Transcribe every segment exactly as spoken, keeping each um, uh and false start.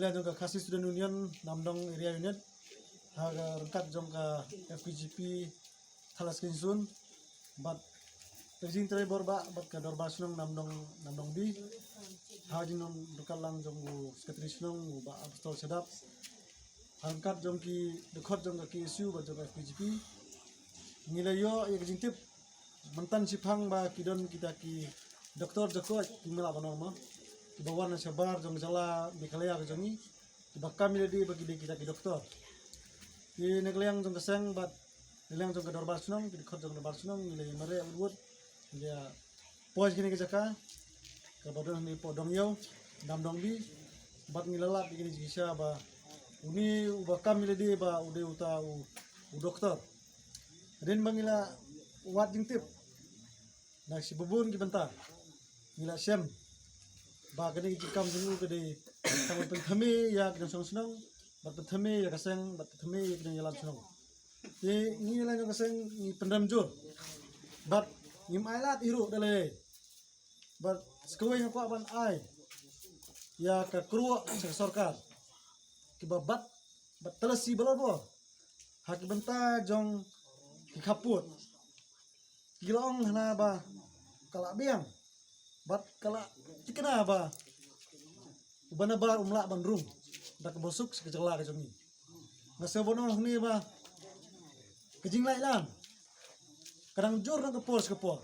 Jong ka Khasi Student Union Namdong Area Unit ha ka ryngkat jong ka F K J P Thalas Kynsun bad ka jingtrei bor ba bad ka Dorbar Shnong Namdong Namdong B ha jingdon ryngkat lang jong u Secretary Shnong u Bah Apostol Shadap ha ryngkat jong ki dkhot jong ka K S U bad jong ka F K J P. Ngi la ïoh ïa ka jingtip mynta shipang ba ki don kita ki doktor jakob ki mela banong ma ki ba wan na shabar jong jylla Meghalaya ka jong ngi ki ba kam ïa lade ba ki dei kita ki doktor. Ki na ka liang jong ka seng bad na liang jong ka Dorbar Shnong ki dkhot jong ka Dorbar Shnong ngi la ïa mareh wut wut ngi la poi kine ki jaka ka ba don ni po dong ïew dam dong bi bad ngi la lap kine jingshisha ba uni u ba kam ïa lade ba u dei uta u, u doktor. Hadien ba ngi la wad jingtip na shi bun ki bynta ngi la shem ba kane ka jingkam jong u ka dei tang pynthame ïa ki nongshong shnong bad pynthame ïa ka seng bad pynthame ïa ki nongïalam shnong. Te ngi la jong ka seng ngi pynrem jur bad ngim ai lad ïa ruh da lei bad sa kawei nga kwah ban ai ïa ka kyrwoh sha ka sorkar ki ba bat bad talasi ba la bor ha ki bynta jong ki khappud. Ki la ong hana ba ka la biang bad ka la thikna ba u ba nabar um lah ban rung da ka ba suk sha ka jylla ka jong ngi. Nga sngew ban ong hangne ba ka jinglait lang ka dang jur na ka por sha ka por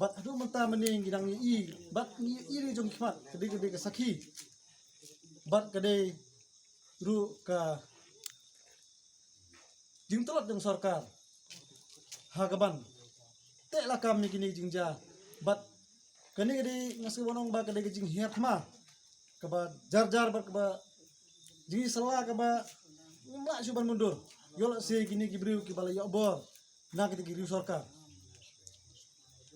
bad haduh mynta mynne ngi dang ïohi bad ngi ïohi ri jong ki khmat ka dei ka dei ka sakhi bad ka dei ruh ka jingtlot jong sorkar ha ka ban teh lakam ïa kine jingjia bad kane ka dei nga sngew ban ong ba ka dei ka jinghiar thma ka ba jar jar bad ka ba jingïasylla ka ba ngim lah shuh ban mundur ïoh la se kine ki briew ki ba la ïoh bor na kine ki briew sorkar.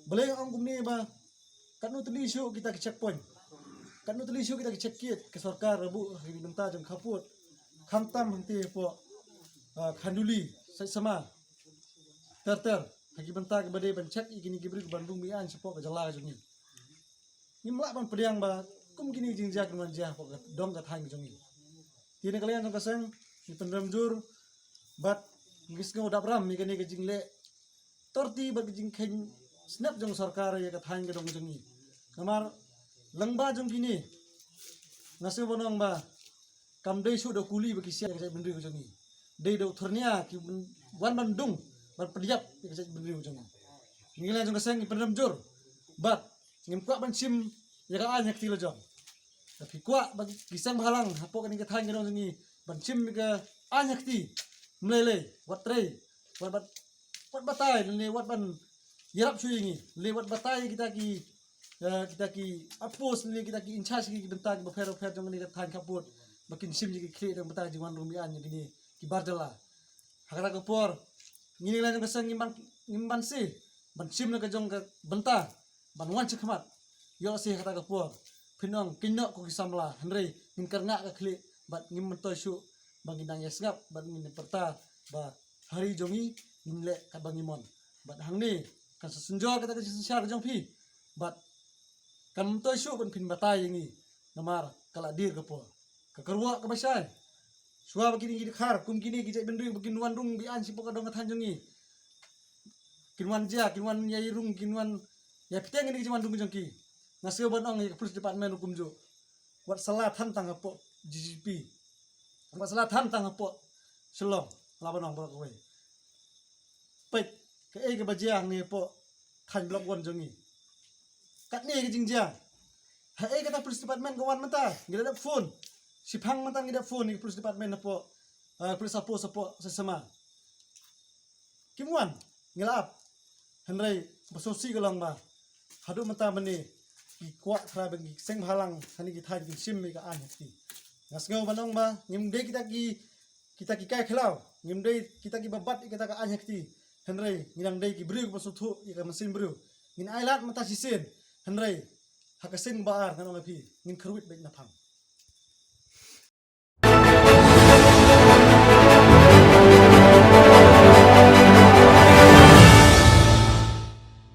Balei nga ong kumne ba katno tylli shuh kita ki checkpoint katno tylli shuh kita ki check gate ka sorkar rabu ha ki bynta jong khappud khamtam hangte hapoh Khanduli Saitsama ter ter ha ki bynta ki ba dei ban check ïa kine ki briew ban rung biang shapoh ka jylla ka jong ngi. Ngim lah ban pdiang ba kum kine jingjia kin wan jia hapoh ka dong ka thaiñ ka jong ngi. Te na ka liang jong ka seng ngi pynrem jur bad ngi sngew dap ram ïa kane ka jingleh torti bad ka jingkheiñ snep jong sorkar ïa ka thaiñ ka dong jong ngi. Namar lyngba jong kine nga sngew ban ong ba kam dei shuh da kuli ba ki shah ïa ka jaitbynriew ka jong ngi. Dei da u thurnia ki wan ban dung ban pdiap ïa ka jaitbynriew ka jong ngi. Ngi la jong ka seng ngi pynrem jur bad ngim kwah ban shim ïa ka aiñ ha kti la jong. Te phi kwah ba ki seng bhalang hapoh kane ka thaiñ ka dong jong ngi ban shim ïa ka aiñ ha kti. Mlei lei wat trei wat bat wat batai ne wat ban ïarap shuh ïa ngi le wat batai kita ki kita ki apos ne kita ki in charge ki bynta ki ba pher ba pher jong kane ka thaiñ khappud ba kin shim ïa ki khlieh dang batai jingwan rung biang ïa kine ki bar jylla. Ha kata ka por ngi ne la jong ka seng ngim ban ngim ban se ban shim na ka jong ka bynta ban wan shakhmat. Ïoh se ha kata ka por phin ong kin noh ko ki samla hynrei ngin kyrngah ka khlieh bad ngim myntoi shuh ba ngin nang ïa sngap bad ngin pyrta ba ha ri jong ngi ngin leh kat ba ngi mon. Bad hangne kan sa synjor kata ka jingsynshar ka jong phi bad kan myntoi shuh ban phin batai ïa ngi namar ka la dier ka por ka kyrwoh ka ba shai. Shuwa ba kine ki dkhar kum kine ki jaitbynriew ba kin wan rung biang shapoh ka dong ka thaiñ jong ngi kin wan jia kin wan ïa rung kin wan ïa pteng kine ki jingwan rung jong ki. Nga sngew ban ong ïa ka police department ruh kumjuh wat sa la than tang hapoh G G P wat sa la than tang hapoh Shillong la ban ong ba kawei. Peit kaei ka ba jia hangne hapoh thaiñ Block One jong ngi. Katne ka jingjia haei kata police department ka wan mynta ngi la dep phone. Shiphang mynta ngi dep phone ïa ka police department hapoh police hapoh hapoh Saitsama. Kim wan ngi la ap hynrei ba sngewsih ka long ba haduh mynta mynne ki kwah trai ba ki seng bhalang ha kine ki thaiñ kin shim ïa ka aiñ ha kti. Nga sngew ban ong ba ngim dei kita ki kita ki kai khlaw ngim dei kita ki ba bat ïa kita ka aiñ ha kti. Hynrei ngi dang dei ki briew ki ba sngewthuh ïa ka mynsiem briew. Ngin ai lad mynta shisien hynrei ha ka sien ba ar ngan ong ïa phi ngin kyrwit beit na phang.